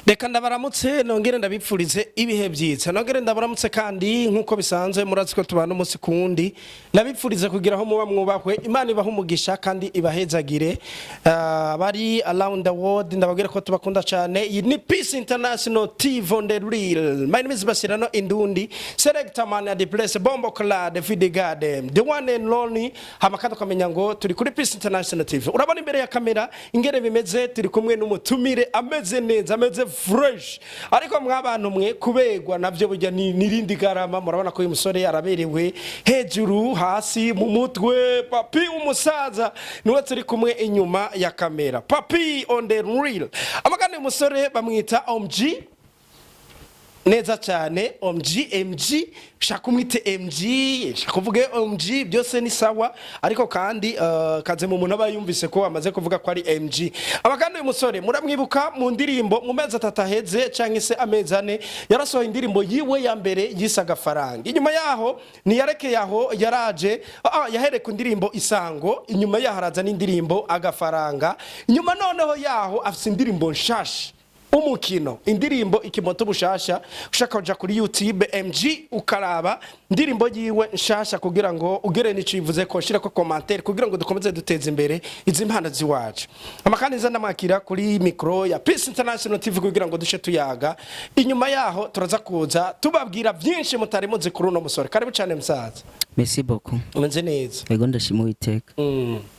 Reka ndabaramutse, nongere ndabipfurize ibihe byiza, nongere ndabaramutse kandi nk'uko bisanzwe murazi ko tubana umunsi ku wundi. Ndabipfurize kugira aho muba mwubahwe, Imana ibahe umugisha kandi ibahezagire. Bari around the world, ndababwira ko tubakunda cyane. Iyi ni Peace International TV on the real. My name is Basirano Indundi Selector, man at the place, Bombo Clad Fidigade, the one and only. Hama kandi ukamenya ngo turi kuri Peace International TV. Urabona imbere ya kamera ingere bimeze, turi kumwe n'umutumire ameze neza, ameze fresh. Ariko mwabantu mwe, kubegwa navyo burya ni nirindi garama. Murabona ko uyu musore araberewe hejuru, hasi, mu mutwe. Papi umusaza niwe turi kumwe inyuma ya kamera, Papi on the real. Amagana uyu musore bamwita OMG neza cyane. OMG, MG, ushaka umwite MG, ushaka uvuge OMG, byose ni sawa. Ariko kandi kaze mu muntu aba yumvise ko amaze kuvuga ko ari MG. Aba kandi uyu musore muramwibuka mu ndirimbo mu mezi 3 aheze cyangwa se amezi 4, yarasohoye indirimbo yiwe ya mbere yise Agafaranga. Inyuma yaho ntiyarekeye aho, yaraje yahereye ku ndirimbo Isango, inyuma yaho araza n'indirimbo Agafaranga, inyuma noneho yaho afise indirimbo nshasha Umukino, indirimbo ikimoto bushasha. Ushaka kuja kuri YouTube MG ukaraba indirimbo yiwe nshasha kugira ngo ugere n'ico ivuze, ko shira ko commentaire kugira ngo dukomeze duteze imbere izi mpano ziwacu. Amakandi nza ndamwakira kuri micro ya Peace International TV kugira ngo dushe tuyaga. Inyuma yaho turaza kuza tubabwira byinshi mutari muzi kuri uno musore. Karibu cyane, musaza. Merci beaucoup. Umeze neza? Ego, ndashima Uwiteka.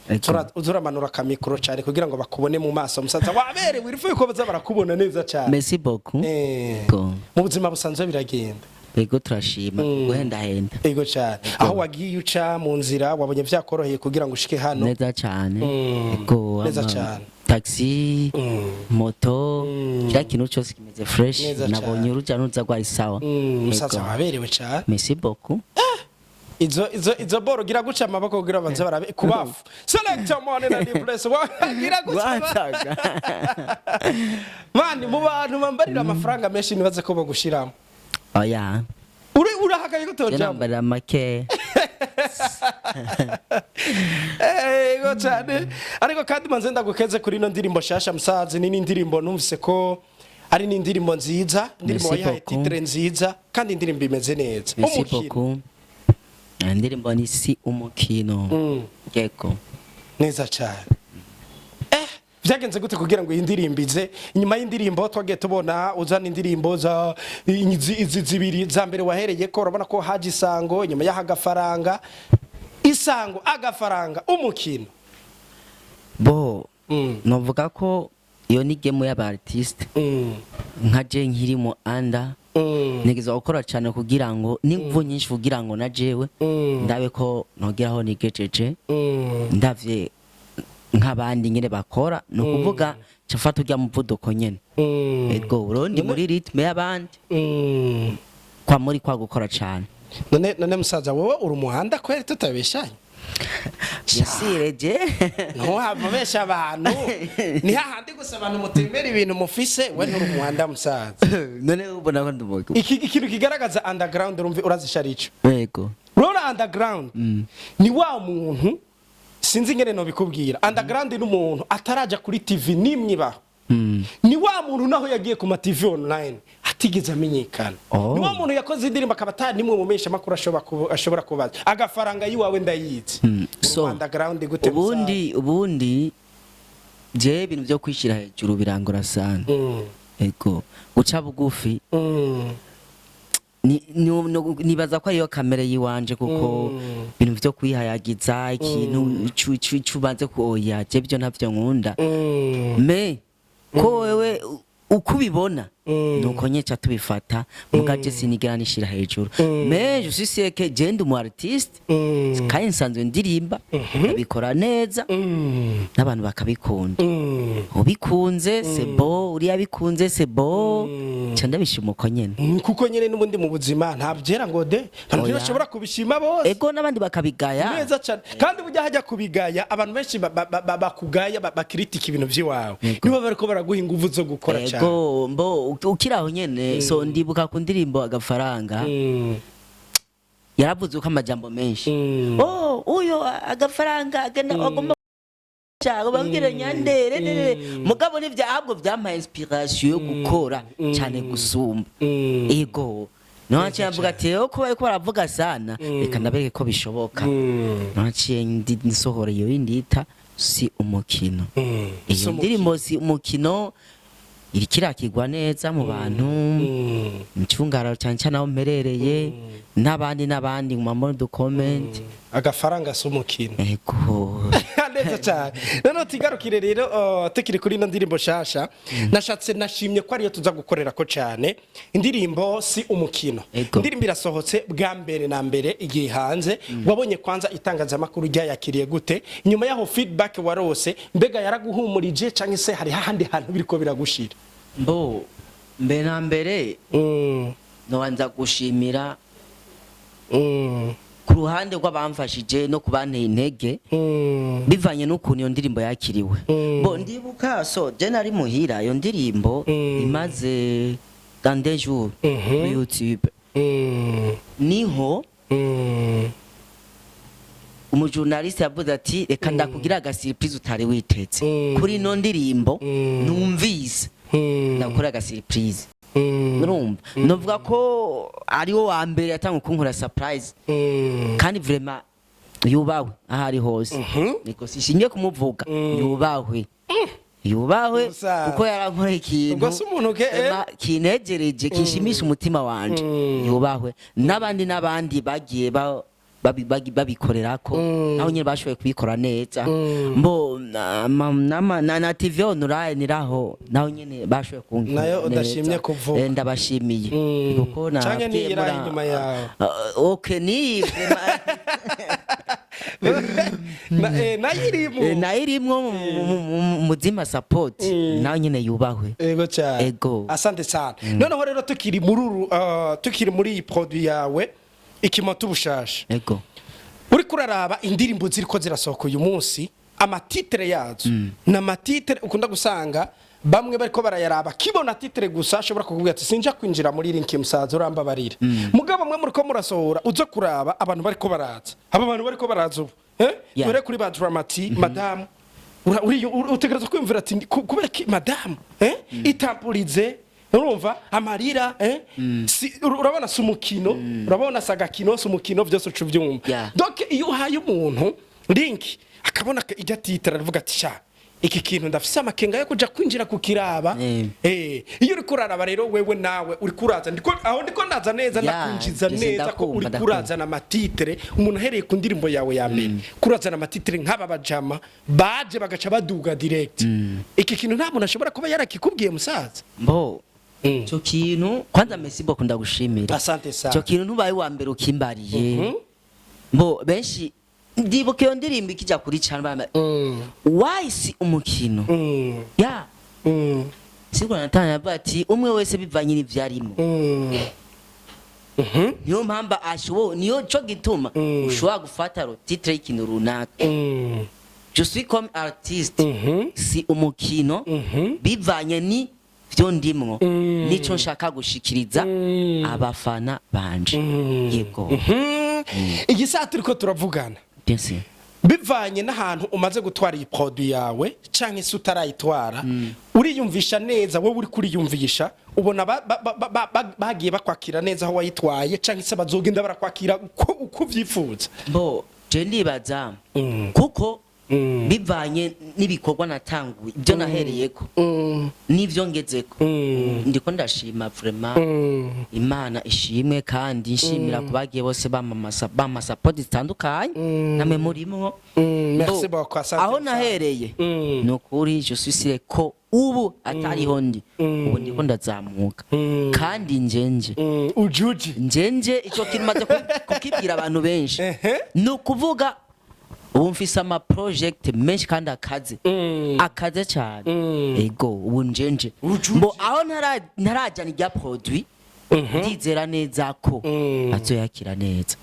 Ego. Uzuramanura akamikoro cyane kugira ngo bakubone mu maso. Musaza, waberewe, irifu yuko baza barakubona neza cyane. Merci beaucoup. Ego. Mu buzima busanzwe biragenda? Ego, turashima guhendahenda. Ego cyane. Aho wagiye uca mu nzira, wabonye vyakoroheye kugira ngo ushike hano? Neza cyane. Ego. Neza cyane. Taxi, moto, kila kintu cyose kimeze fresh. Neza Nabonye cyane. urujya n'uruza rwari sawa. Musaza, Ego. waberewe cyane. Merci beaucoup. Izo boro gira guca amaboko kugira banze barabe kubafu. Selector man na the place gira guca. Gwataga. Man, mu bantu bambarira amafaranga menshi nibaze ko bagushiramo. Oya. Uri urahagaye Je gutojamo. nambarira make. Ego cyane. Ariko kandi manze ndagukeze kuri ino ndirimbo shasha, musaza. Ni n'indirimbo numvise ko ari n'indirimbo nziza, indirimbo Merci wayihaye beaucoup. titre nziza, kandi indirimbo imeze neza. Merci Umukino. beaucoup. Indirimbo ni Si Umukino. Yego. Neza cyane. Byagenze gute kugira ngo iyi ndirimbo ize inyuma y'indirimbo twagiye tubona uzana indirimbo za izi zibiri za mbere wahereye ko? Urabona ko haje Isango, inyuma y'aho Agafaranga. Isango, Agafaranga, Umukino. Bo, novuga ko iyo ni game y'aba artiste. Nka je nkiri mu anda, nigeza gukora cyane kugira ngo n'inguvu nyinshi kugira ngo na jewe ndabe ko nogeraho nigejeje. Ndavye nk'abandi nyene bakora, ni ukuvuga cafata urya muvuduko nyene. Ego, urundi muri rythme y'abandi kwa muri kwa gukora cyane. None musaza, wowe uri umuhanda kweri, tutabeshanye? Yasire je. Ntuhava ubesha abantu, ni hahandi gusa abantu mutemera ibintu mufise. We nturi umuhanda, musaza? None ubona ko ndumuga? Iki ikintu kigaragaza underground, urumva, urazisha arico. Yego. Urabona, underground ni wa muntu, sinzi ingene nobikubwira. Underground ni umuntu ataraja kuri TV nimwe ibaho. Ni wa muntu naho yagiye ku ma TV online atigeze amenyekana. Oh. Ni wa muntu yakoze indirimbo akaba atari nimwe mu mesha makuru ashobora kubaza. Agafaranga yiwawe ndayizi. So, underground gute, musaza? Ubundi je ibintu byo kwishyira hejuru birangora sana. Ego, guca bugufi nibaza ko ariyo kamere yiwanje, kuko ibintu byo kwihayagiza ikintu cubanze ku oya, je byo ntavyo nkunda. Me ko wewe uko ubibona nuko nyeca tubifata, muga je sinigera nishira hejuru. Mais je suis sûr que je ndi umu artiste kandi nsanzwe ndirimba, nkabikora neza n'abantu bakabikunda. Ubikunze, c'est bon, uriya bikunze, c'est bon, ca ndabishima uko nyene. Kuko nyene n'ubundi mu buzima nta byera ngo de, abantu Oya. ntibashobora kubishima bose. Ego, n'abandi bakabigaya. Neza cyane. Kandi burya hajya kubigaya, abantu benshi bakugaya, bakritika ibintu by'iwawe, nibo bariko baraguha inguvu zo gukora cyane. Ego, mbo ukiri aho nyene, so ndibuka ku ndirimbo Agafaranga, yaravuze ko amajambo menshi, oh, uyo Agafaranga agenda agomba. Cyangwa bambwira nyandere nerere. Mugabo nivyo, ahubwo vyampaye inspiration yo gukora cyane gusumba. Ego, naciye mvuga ati rero ko bariko baravuga sana, reka ndabereke ko bishoboka. Naciye nsohora iyo yindi yita Si Umukino. Iyo ndirimbo Si Umukino iriko irakirwa neza mu bantu mu cyungaro, cyane cyane aho mperereye, n'abandi n'abandi mu ma comment. Agafaranga si umukino. Ego. Neza cyane. Noneho tugarukire rero, tukiri kuri ino ndirimbo shasha, nashatse nashimye ko ariyo tuza gukorera ko cyane, indirimbo Si Umukino. Ego. Indirimbo irasohotse bwa mbere na mbere, igiye hanze. Wabonye kwanza itangazamakuru ryayakiriye gute? Nyuma yaho feedback warose, mbega yaraguhumurije cyangwa se hari hahandi hantu biriko biragushira? Mbo mbere na mbere nobanza gushimira ku ruhande rw'abamfashije no kubanteye intege bivanye n'ukuntu iyo ndirimbo yakiriwe. Bo ndibuka, so je nari muhira, iyo ndirimbo imaze dans des jours kuri YouTube, niho umujournaliste yavuze ati: "Reka ndakugira aga surprise utari witeze kuri ino ndirimbo numvise, ndakora aga surprise." Urumva, novuga ko ariwo wa mbere yatanga kunkora surprise, kandi vraiment yubahwe aho ari hose. Niko sishingiye kumuvuga, yubahwe, yubahwe. Musaza. Kuko yarankoreye ikintu Ubwo se umuntu ke, eh? vraiment kinejereje, kishimisha umutima wanje. Yubahwe n'abandi n'abandi bagiye babikorerako, naho nyine bashoboye kubikora neza. Mbo na TV online iraho, naho nyine bashoboye kunkora Nayo neza. udashimye kuvuga. Ndabashimiye kuko Canke nabwiye niyiraho inyuma yawe? Ah, okay, ni vraiment Nayo irimo. Nayo irimwo muzima support, nayo nyine yubahwe. Ego cyane. Ego. Asante sana. Noneho rero tukiri muri uru, tukiri muri iyi produit yawe Ikimoto Ubushasha, Ego. uriko uraraba indirimbo ziriko zirasohoka uyu munsi, ama titre yazo ni ama titre ukunda gusanga bamwe bariko barayaraba, kibona titre gusa ashobora kukubwira ati: "Sinja kwinjira muri link, musaza, urambabarira." Mugabo mwe muriko murasohora, uza kuraba abantu bariko baraza, aba bantu bariko baraza ubu, eh? Dore kuri ba Dramati, madamu, utegereza kwiyumvira ati kubera ki madamu, eh, itampurize, urumva amarira, eh? Si, urabona si umukino, urabona si agakino, si umukino, byose uca ubyumva. Donc iyo uhaye umuntu link akabona ijya titre, aravuga ati: "Sha, iki kintu ndafise amakenga yo kuja kwinjira kukiraba." Iyo uriko uraraba rero, wewe nawe uriko uraza, ndiko aho ndiko ndaza neza, ndakwinjiza Jesse, neza ko ndakumva, uriko ndakumva. urazana ama titre. Umuntu ahereye ku ndirimbo yawe ya mbere, kurazana ama titre nk'aba bajama baje bagaca baduga direct, iki kintu nta muntu ashobora kuba yarakikubwiye, musaza? Mbo ico kintu kwanza, merci beaucoup, ndagushimira. Asante sana. Ico kintu ntubaye uwa mbere ukimbariye. Mbo benshi, ndibuka iyo ndirimbo ikijya kuri channel bamba why Si Umukino? Ya, siko natanya yavuga ati umwe wese bivanye n'ivyo arimo. Niyo mpamvu ashobo, niyo cyo gituma ushobora gufata ro titre y'ikintu runaka. Je suis comme artiste, si umukino, bivanye ni vyo ndimwo, nico nshaka gushikiriza abafana banje. Yego. Iyi saha turiko turavugana, Bien sûr. bivanye n'ahantu umaze gutwara iyi produit yawe canke se utarayitwara, uriyumvisha neza, wowe uri kuriyumvisha, ubona bagiye bakwakira neza aho wayitwaye, canke se bazogenda barakwakira uko uvyifuza? Mbo je ndibaza kuko bivanye n'ibikorwa natanguye, ibyo nahereyeko n'ivyo ngezeko, ndiko ndashima vraiment. Imana ishimwe, kandi nshimira ku bagiye bose bamamasa, bampa support zitandukanye, namwe murimwo. Merci Bo, beaucoup, asante aho sana. nahereye, ni ukuri je suis sûr ko ubu atariho ndi, ubu ndiko ndazamuka kandi njenje. Ujuji. Njenje icyo kintu maze kukibwira abantu benshi. Ni ukuvuga ubu mfise ama project menshi kandi akaze, akaze cyane. Ego, ubu njenje. Ujuji. Mbo aho ntarajyana irya produit, ndizera neza ko bazoyakira neza.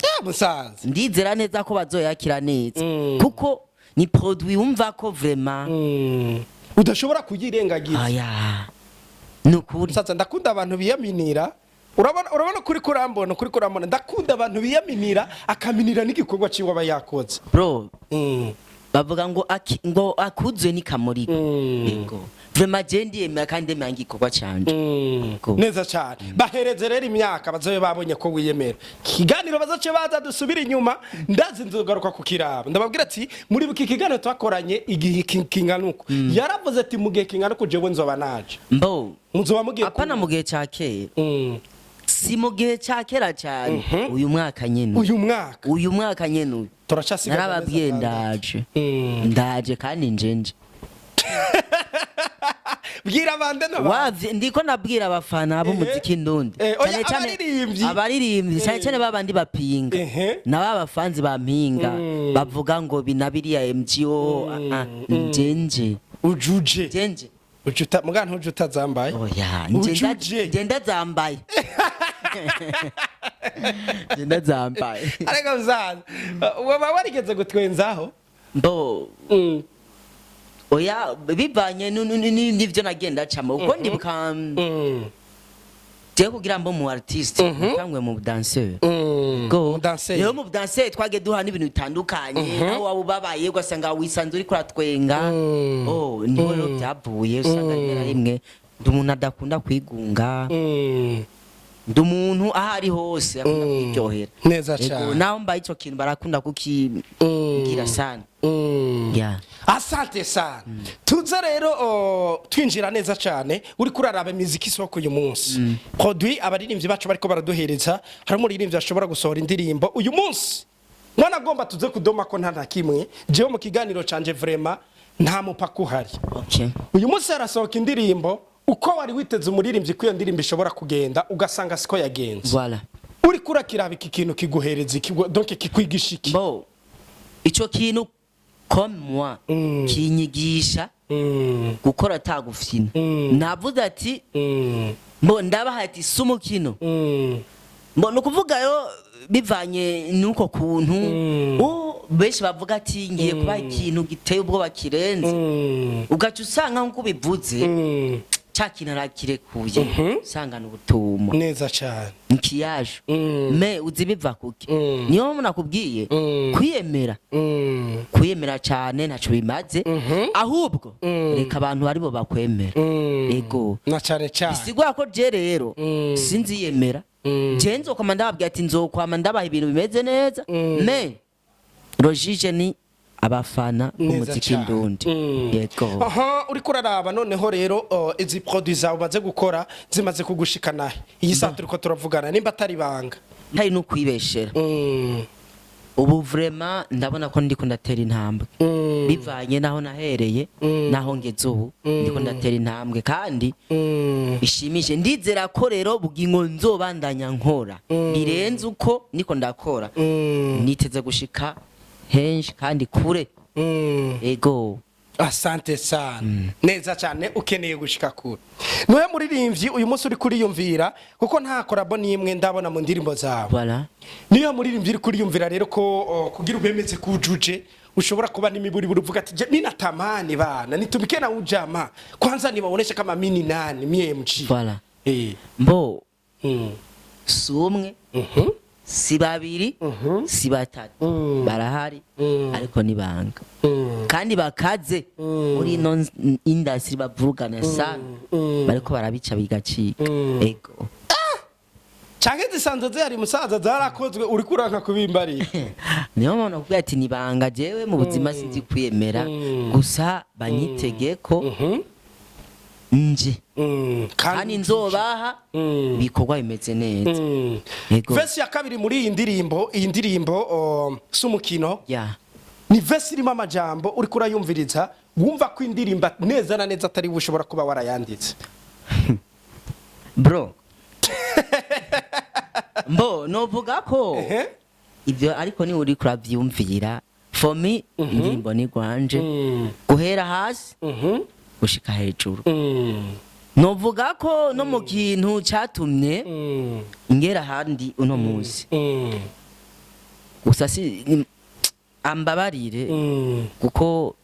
Ah, musaza. Ndizera neza ko bazoyakira neza kuko ni produit wumva ko vraiment Udashobora kuyirengagiza. Aya, ni ukuri. Musaza, ndakunda abantu biyaminira. Urabona kuri kurambona, kuri kurambona, ndakunda abantu biyaminira, akaminira n'igikorwa ciwe aba yakoze. Bro. Bavuga ngo ngo akuzwe ni kamuriko. Yego, vraiment je ndiyemera kandi ndemera igikorwa canje. Go. Neza cyane. Bahereze rero imyaka bazobe babonye ko wiyemera. Ikiganiro bazoce baza dusubire inyuma, ndazi nzogaruka kukiraba, ndababwira ati muri iki kiganiro twakoranye igihe kingana uko, yaravuze ati mu gihe kingana uko jewe nzoba naje. Mbo Muzoba mugiye apana mu gihe ca kera, si mu gihe ca kera cyane, uyu mwaka nyene. Uyu mwaka? Uyu mwaka nyene uyu. Turacasigaje amezi Narababwiye. 6. Ndaje. Ndaje kandi njenje. Bwira abande n'abandi. Wavye ndiko nabwira abafana b'umuziki ndundi. Oya, Cyane cyane abaririmbyi. Abaririmbyi, cyane cyane babandi bapinga na ba bafanzi bampinga, bavuga ngo binabiriya MGO, ah, ah, njenje. Ujuje. Njenje. Ujuta muga ntuje utazambaye. Oya. Ujuje. Ngenda zambaye, ngenda zambaye. Ariko musaza, waba warigeze gutwenzaho? Mbo oya, bivanye n'ivyo nagenda camo, kuko ndibuka jewe kugira mbo mu artiste natangwe mu danseur. Go. Danseur. Rero mu danseur twagiye duha n'ibintu bitandukanye, aho waba ubabaye ugasanga wisanze uriko uratwenga. Oh, niho rero byavuye, usanga rimwe na rimwe ndi umuntu adakunda kwigunga. Ndi umuntu aho ari hose akunda kwiryohera. Neza Yego, cyane. naho mbaye ico kintu barakunda kukimbwira sana. Yeah. Asante sana. Tuze rero twinjira neza cyane. Uri kuraraba imiziki isoko uyu munsi, produit abaririmbyi bacu bariko baraduhereza, hari umuririmbyi ashobora gusohora indirimbo uyu munsi, mwana agomba tuze kudoma ko nta na kimwe. Jewe mu kiganiro canje vraiment nta mupaka uhari. Uyu munsi harasohoka indirimbo, uko wari witeze umuririmbyi ko iyo ndirimbo ishobora kugenda, ugasanga siko yagenze. Voilà. Uri kurakiraba iki kintu kiguhereza iki, donc kikwigisha iki? Bo ico kintu, comme moi, kinyigisha gukora atagufyina. Navuze ati mbo ndabaha ati si umukino. Mbo ni ukuvuga yo bivanye n'uko kuntu benshi bavuga ati ngiye kuba ikintu giteye ubwoba kirenze, ugaca usanga nk'uko ubivuze, ca kintu arakirekuye, usanga ni ubutumwa. Neza cyane. Ikiyaje me uzi biva kuki? Niyo mpamvu nakubwiye kwiyemera. Kwiyemera cyane ntaco bimaze, ahubwo reka abantu aribo bakwemera. Ego. Na cyane cyane. Bisigura ko je rero sinziyemera. Je nzokwama ndababwira ati nzokwama ndabaha ibintu bimeze neza, mais le juge ni abafana Neza b'umuziki cyane. ndundi. Yego. Aha uriko uraraba noneho rero, izi produit zawe umaze gukora zimaze kugushikana iyi saa turiko turavugana, nimba atari ibanga? Ntari no kwibeshera. Ubu vraiment ndabona ko ndiko ndatera intambwe. Bivanye naho nahereye naho ngeze ubu, ndiko ndatera intambwe kandi ishimije. Ndizera ko rero bugingo nzobandanya nkora birenze uko niko ndakora. Niteze gushika henshi kandi kure. Ego. Asante sana. Neza cyane. Ukeneye gushika kure. Niwe muririmbyi uyu munsi uri kuriyumvira, kuko nta collabo n'imwe ndabona mu ndirimbo zawe? Voilà. Niyo muririmbyi uri kuriyumvira rero ko kugira ubemeze kujuje ushobora kuba n'imiburiburi, uvuga ati: "Je, mimi natamani bana nitumike na ujama, kwanza nibaoneshe kama mimi ni nani, mie MG." Voilà. Mbo si umwe, si babiri, si batatu. Barahari, ariko nibanga kandi bakaze muri ino industry, bavugana sana, bariko barabica bigacika. Ego. Canke zisanzwe zihari musaza, zarakozwe, uri kuranka kubimbarira? Niyo mpamvu nakubwira ati nibanga. Jewe mu buzima sinzi kwiyemera, gusa banyitege ko nje kandi nzobaha ibikorwa bimeze neza. Yego. Verse ya kabiri muri iyi ndirimbo, iyi ndirimbo si umukino, ni verse irimo amajambo uriko urayumviriza wumva ko indirimbo neza na neza atari we ushobora kuba warayanditse. Bro, mbo novuga ko ibyo ariko ni uri kuravyumvira. For me, indirimbo ni gwanje guhera hasi gushika hejuru. Novuga ko no mu kintu catumye ngera ahandi uno munsi, gusa si ambabarire, kuko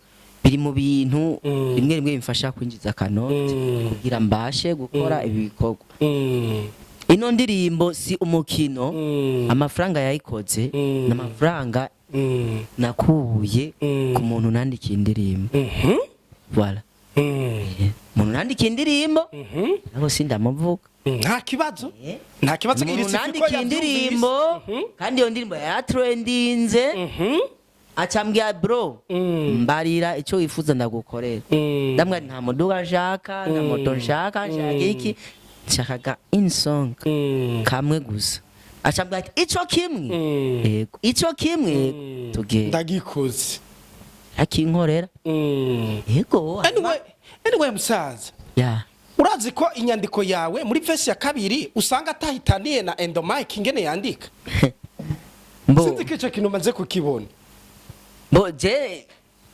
biri mu bintu rimwe rimwe bimfasha kwinjiza akanoti kugira mbashe gukora ibi bikorwa. Ino ndirimbo si umukino. Amafaranga yayikoze ni amafaranga Nakuye ku muntu nandikiye indirimbo. Voilà. Umuntu nandikiye indirimbo nabo sindamuvuga. Nta kibazo, nta kibazo. Umuntu Iri sifiko nandikiye yavyumvise. indirimbo, kandi iyo ndirimbo yaratrendinze, acambwira: "Bro, mbarira icyo wifuza ndagukorera." Ndamubwira: "Nta muduga nshaka, nta moto nshaka, nshaka iki? Nshakaga in song kamwe gusa." Acambwira ati: "Ico kimwe?" "Yego, ico kimwe." "Yego, tugende." Ndagikoze. Akinkorera. Yego. Anyway, musaza, ya. Urazi ko inyandiko yawe muri verse ya kabiri usanga atahitaniye na Endomike ingene yandika? Mbo. Sinzi ko ico kintu maze kukibona. Mbo je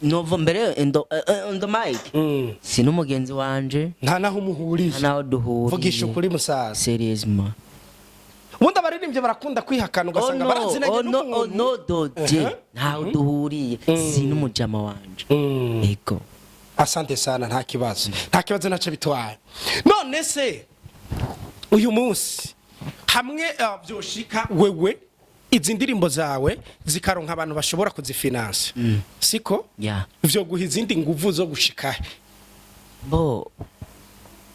novo mbere endo Mike si n'umugenzi wanje. Nta naho umuhuriye. Nta naho duhuriye. Vugisha ukuri, musaza. Sérieusement. Ubundi abaririmbyi barakunda kwihakana, ugasanga barazinanye Oh no, oh n'umuntu. no, doje ntaho duhuriye, si n'umujama wanje. Ego. Asante sana, nta kibazo, nta kibazo, ntacyo bitwaye. None se uyu munsi hamwe vyoshika wewe izi ndirimbo zawe zikaronka abantu bashobora kuzifinansa, siko? Ya. Vyoguha izindi nguvu zo gushikahe? Bo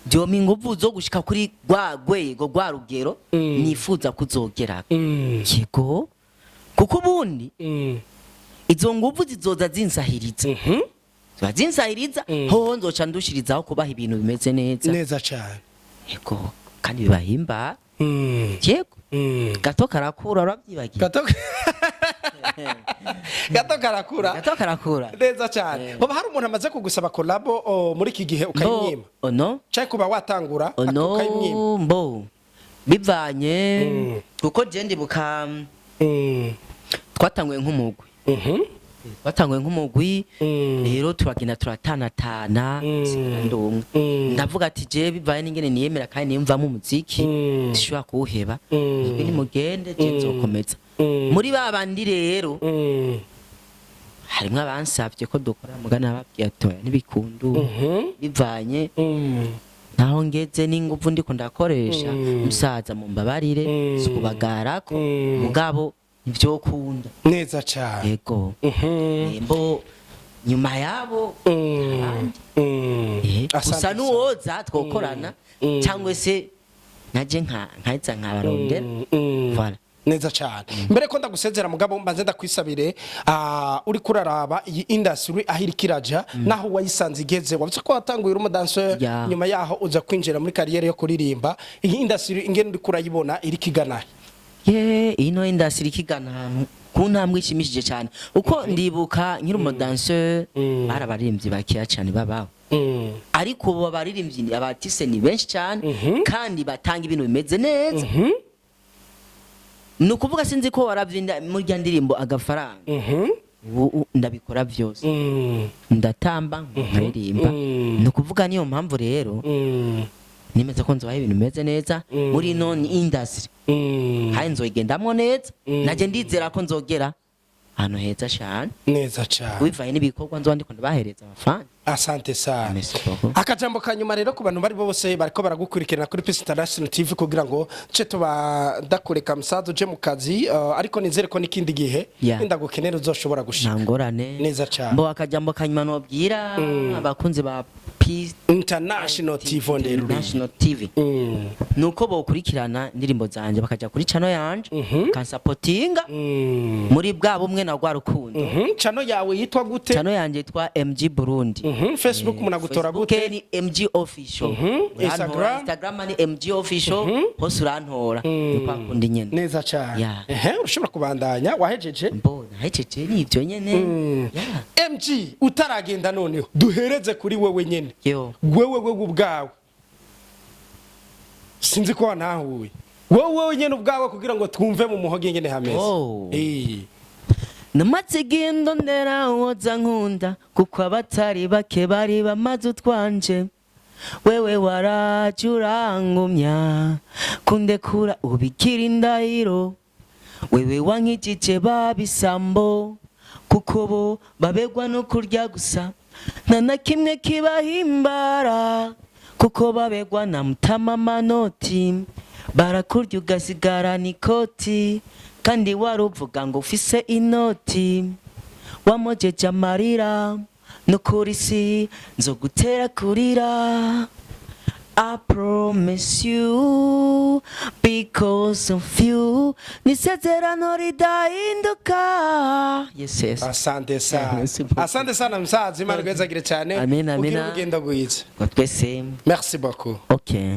byompa inguvu zo gushika kuri rwa rwego, rwa rugero nifuza kuzogerako. Yego, kuko ubundi izo nguvu zizoza zinsahiriza, ziba zinsahiriza. Hoho nzoca ndushirizaho kubaha ibintu bimeze neza. Neza cyane. Yego, kandi bibahimba. Yego. Gato karakura, urabyibagiye? Gato gato karakura. Gato karakura. Neza cyane. Hoba hari umuntu amaze kugusaba collabo muri iki gihe ukayimwima? Mbo ono. Cyangwa kuba watangura ono ukayimwima? Mbo bivanye, kuko je ndibuka twatanguye nk'umugwi. Twatanguye nk'umugwi. Rero turagenda turatanatana, sigara ndi umwe. Ndavuga ati: "Je bivaye n'ingene niyemera kandi niyumvamo umuziki, sishobora kuwuheba. Mwebwe nimugende, je nzokomeza." Muri ba bandi rero harimwo abansavye ko dukora, mugana babwiye ati: "Oya, ntibikundu, bivanye naho ngeze n'inguvu ndiko ndakoresha." Musaza, mumbabarire, si ukubagarako, mugabo ntivyokunda. Neza cyane. Yego. Mbo nyuma yabo abandi. Asante Gusa sana. n'uwoza twokorana, cyangwa se naje nkaheza nkabarondera. Voilà. Neza cyane. Mbere ko ndagusezera, mugabo mbanze ndakwisabire, uri kuraraba iyi industry aho iriko iraja naho wayisanze igeze, wavuze ko watanguye uri umudanseur, nyuma yaho uza kwinjira muri carrière yo kuririmba. Iyi industry ingene uri kurayibona, iriko igana he? Ye, ino industry ikigana ahantu ku ntambwe ishimishije cyane, uko ndibuka nkiri umudanseur bari abaririmbyi bakeya cyane babaho, ariko ubu abaririmbyi, aba artiste ni benshi cyane kandi batanga ibintu bimeze neza. Ni ukuvuga sinzi ko waravye muri rya ndirimbo Agafaranga. Ubu ndabikora byose, ndatamba, nkaririmba. Ni ukuvuga niyo mpamvu rero nemeza ko nzobaha ibintu bimeze neza muri ino industry, kandi nzoyigendamwo neza. Najye ndizera ko nzogera ahantu heza cyane Neza cyane. bivanye n'ibikorwa nzoba ndiko ndabahereza abafana. Asante sana. Merci beaucoup. Akajambo ka nyuma rero ku bantu bari bose bariko baragukurikirana kuri Peace International TV, kugira ngo ce tuba ndakureka musaza uje mu kazi, ariko nizere ko n'ikindi gihe nindagukenera uzoshobora gushika. Nta ngorane. Neza cyane. Mbo akajambo kanyuma nobwira abakunzi ba Peace International TV on the International TV nuko bokurikirana indirimbo zanje, bakaja kuri channel yanje, kansapotinga muri bwa bumwe na rwa rukundo. Channel yawe yitwa gute? Channel yanje yitwa MG Burundi. Facebook munagutora Facebook gute? ni MG Official. Urantora. Instagram? Instagram ni MG Official, hose urantora, ni kwa kundi nyene. Neza cyane. Yeah. Ehe, ushobora kubandanya, wahejeje? Mbo nahejeje, ni ivyo nyene. Yeah. MG, utaragenda noneho duhereze kuri wewe nyene. Yo. Wewe ubwawe, sinzi ko wantahuye, wowe nyene ubwawe, kugira ngo twumve mu muhogo ingene hameze. Oh. Namaze igihe ndondera uwoza nkunda, kuko abatari bake bari bamaze utwanje. Wewe waraje urangumya kundekura ubikira indahiro. Wewe wankijije babisambo, kuko bo babegwa no kurya gusa, nta na kimwe kibahimbara, kuko babegwa na mutama manoti, barakurya ugasigarana ikoti. Kandi waruvuga ngo ufise inoti, wamojeje amarira. Nukuri si nzogutera kurira. I promise you because of you, nisezerano ridahinduka. Yes. Asante sana. Merci beaucoup. Asante sana msaza, Imana igwezagire cyane. Amina, Ugire amina. urugendo rwiza. Kwa twese. Merci beaucoup. Okay.